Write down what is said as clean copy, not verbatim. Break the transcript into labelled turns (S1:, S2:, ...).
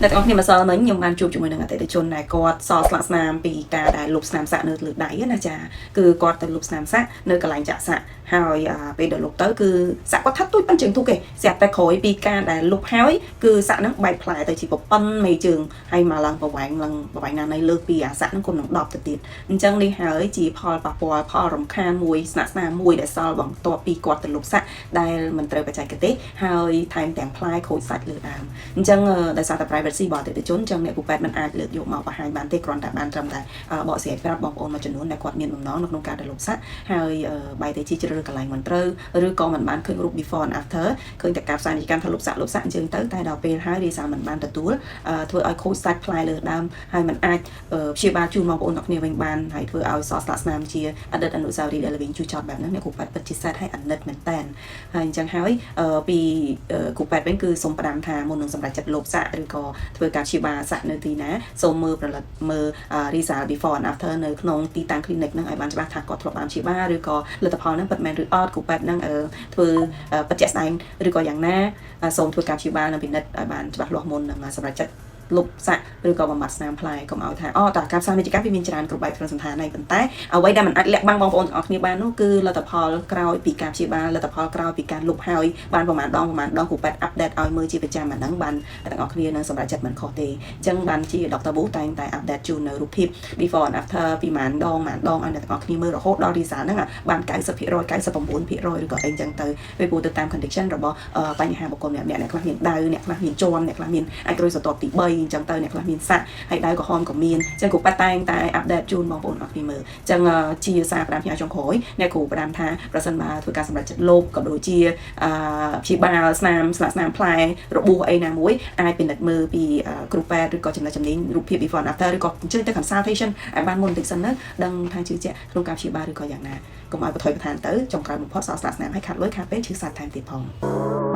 S1: អ្នកទាំងអស់គ្នាម្សិលមិញខ្ញុំបានជួបជាមួយនឹងអតិថិជនដែលគាត់សល់ស្លាកស្នាមពីការដែលលុបស្នាមសាក់នៅលើដៃណាចាគឺគាត់ទៅលុបស្នាមសាក់នៅកន្លែងចាក់សាក់ហើយពេលដែលលុបទៅគឺសាក់គាត់ថាទូចប៉ុនជើងទូកទេស្រាប់តែក្រោយពីការដែលលុបហើយគឺសាក់ហ្នឹងបែកផ្លែទៅជាប្រប៉ុនមេជើងហើយមកឡើងប្រវែងឡើងប្រវែងណានៃលើសពីអាសាក់ហ្នឹងគុណនឹង10ទៅទៀតអញ្ចឹងនេះហើយជាផលប៉ះពាល់ផលរំខានមួយស្នាក់ស្នាមមួយដែលសល់បន្ទាប់ពីគាត់ទៅលុបសាក់ដែលមិនត្រូវបច្ចេកទេសហើយថែមទាំងផ្លែខូចសាច់លើដើម អញ្ចឹងដោយសារតែ privacy របស់អតិថិជនអញ្ចឹងអ្នកគ្រូពេទ្យមិនអាចលើកយកមកបង្ហាញបានទេគ្រាន់តែបានត្រឹមតែបកស្រាយប្រាប់បងប្អូនមួយចំនួនដែលគាត់មានបំណងនៅក្នុងការទៅលុបសាក់ហើយបែរទៅជាជ្រើសរើសកន្លែងមិនត្រូវឬក៏មិនបានឃើញរូប before and after ឃើញតែការផ្សាយពាណិជ្ជកម្មថាលុបសាក់លុបសាក់អញ្ចឹងទៅតែដល់ពេលហើយរីសាមិនបានទទួលធ្វើឲ្យខូចសាច់ផ្លែលើដើមហើយមិនអាចព្យាបាលជូនបងប្អូនទាំងគ្នាវិញបានហើយធ្វើឲ្យសល់ស្លាកស្នាមជាអតីតអនុស្សាវរីយ៍ដែលល្វីងជូរចត់បែបហ្នឹងអ្នកគ្រូពេទ្យពិតជា sad ហើយអាណិតមែនតើហើយអញ្ចឹងហើយពីគ្រូពេទ្យវិញគឺសូមផ្ដាំថាមុននឹងសម្រេចចិត្តលុបសាក់ឬក៏ធ្វើការព្យាបាលសាក់នៅទីណាសូមមើលផលិតមើល result before and after នៅក្នុងទីតាំង clinic ហ្នឹងឲ្យបានច្បាស់ថាគាត់ធ្លាប់បានព្យាបាលឬក៏លទ្ធផលហ្នឹងពិតមែនឬអត់គ្រូពេទ្យហ្នឹងធ្វើពិតជាក់ស្ដែងឬក៏យ៉ាងណាសូមធ្វើការព្យាបាលនិងពិនិត្យឲ្យបានច្បាស់លាស់មុននឹងសម្រេចចិត្តលុបសាក់ឬក៏បំបត្តិស្នាមផ្លែកុំឲ្យថាអូតើការផ្សាយពាណិជ្ជកម្មវាមានច្រើនគ្រប់បែបក្នុងសន្តានហើយប៉ុន្តែអ្វីដែលមិនអាចលាក់បាំងបងប្អូនទាំងអស់គ្នាបាននោះគឺលទ្ធផលក្រោយពីការព្យាបាលលទ្ធផលក្រោយពីការលុបហើយបានប្រហែលដងប្រហែលដងគ្រូពេទ្យ update ឲ្យមើលជាប្រចាំអាហ្នឹងបានទាំងអស់គ្នានឹងសម្រេចចិត្តមិនខុសទេអញ្ចឹងបានជា Dr. Boo តែងតែ update ជូននៅរូបភាព before and after ពីប្រហែលដងប្រហែលដងឲ្យអ្នកទាំងអស់គ្នាមើលរហូតដល់ result ហ្នឹងបាន90% 99%ឬក៏អីចឹងទៅពេលពូទៅតាម condition របស់បញ្ហាបុគ្គលម្នាក់ៗអ្នកខ្លះមានដៅអ្នកខ្លះមានជាំអ្នកខ្លះមានអាចក្រួយស្រទាប់ទី3អញ្ចឹងទៅអ្នកខ្លះមានសាក់ហើយដៅក្រហមក៏មានអញ្ចឹងគ្រូប៉ាតែងតែ update ជូនបងប្អូនអរគ្នាមើលអញ្ចឹងជាសារផ្ដាំផ្ញើចុងក្រោយអ្នកគ្រូផ្ដាំថាប្រសិនបើធ្វើការសម្រេចចិត្តលុបក៏ដូចជាព្យាបាលស្នាមស្លាកស្នាមផ្លែរបួសអីណាមួយអាចពិនិត្យមើលពីគ្រូពេទ្យឬក៏ចំណេះជំនាញរូបភាព before and after ឬក៏អញ្ជើញទៅ consultation ឲ្យបានមុនបន្តិចសិនណាដឹងថាជឿជាក់ក្នុងការព្យាបាលឬក៏យ៉ាងណាកុំឲ្យបន្ថយបន្ថានទៅចុងក្រោយបំផុតសល់ស្លាកស្នាមឲ្យខាត់លុយខាតពេលឈឺសាច់ថែមទៀតផង។